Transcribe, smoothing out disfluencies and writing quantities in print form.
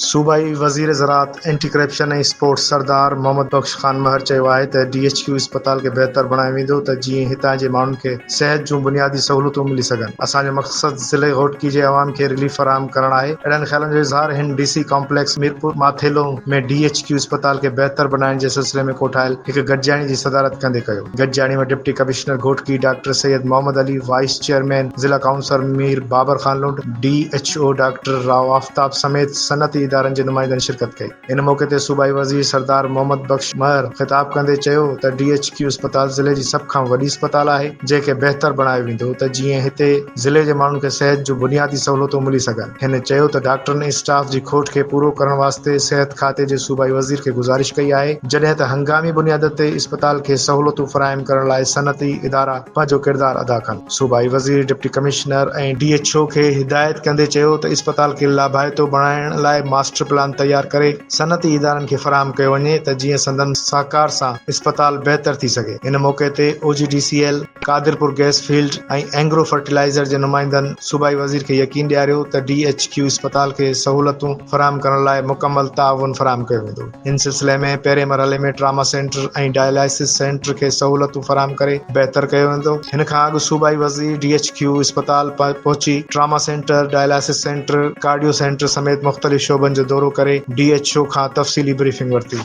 صوبائي وزير زراعت، اينٽي ڪرپشن ۽ اسپورٽس سردار محمد بخش خان مهر چيو آهي ته ڊي ايڇ ڪيو اسپتال کي بهتر بڻايو ويندو ته جيئن هتان جي ماڻهن کي صحت جون بنيادي سهولتون ملي سگهن، اسان جو مقصد ضلعي گهوٽڪي جي عوام کي رليف فراهم ڪرڻ آهي، اهڙن خيالن جو اظهار هن D C complex Mirpur Mathelo ۾ D H Q اسپتال کي بهتر بڻائڻ جي سلسلي ۾ ڪوٺايل هڪ گڏجاڻي جي صدارت ڪندي ڪيو. گڏجاڻي ۾ deputy commissioner Ghotki doctor Syed Muhammad Ali, vice chairman ضلع council Mir Babar Khan Lund, D H O doctor Rao Aftab سميت صنعتي ادارن جي نمائندن شرڪت ڪئي. ان موقعي تي صوبائي وزير سردار محمد بخش مهر خطاب ڪندي چيو ته ڊي ايڇ ڪيو اسپتال ضلعي جي سڀ کان وڏي اسپتال آهي جنهن کي بهتر بڻايو ويندو ته جيئن هتي ضلعي جي ماڻهن کي صحت جون بنيادي سهولتون ملي سگهن. هن چيو ته ڊاڪٽرن ۽ اسٽاف جي کوٽ کي پورو ڪرڻ واسطي صحت کاتي جي صوبائي وزير کي گذارش ڪئي آهي، جڏهن ته هنگامي بنيادن تي اسپتال کي سهولتون فراهم ڪرڻ لاء صنعتي ادارا پنهنجو ڪردار ادا ڪن. صوبائي وزير deputy commissioner ۽ D H O کي هدايت ڪندي چيو ته اسپتال کي لاڀائتو بڻائڻ لاء ماسٽر پلان تيار ڪري صنعتي ادارن کي فراهم ڪيو وڃي ته جيئن سندن سهڪار سان اسپتال بهتر ٿي سگهي. ان موقعي تي O G D C L, Qadirpur gas field ۽ Engro fertilizer جي نمائندن صوبائي وزير کي يقين ڏياريو ته ڊي ايڇ ڪيو اسپتال کي سهولتون فراهم ڪرڻ لاء مڪمل تعاون فراهم ڪيو ويندو. ان سلسلي ۾ پهرين مرحلي ۾ ٽراما سينٽر ۽ ڊائلائسز سينٽر کي سهولتون فراهم ڪري بهتر ڪيو ويندو. هن کان اڳ صوبائي وزير ڊي ايڇ ڪيو اسپتال پهچي trauma centre, dialysis centre, cardio centre سميت مختلف شعبن جو دورو ڪري ڊي ايڇ او کان تفصيلي بريفنگ ورتي.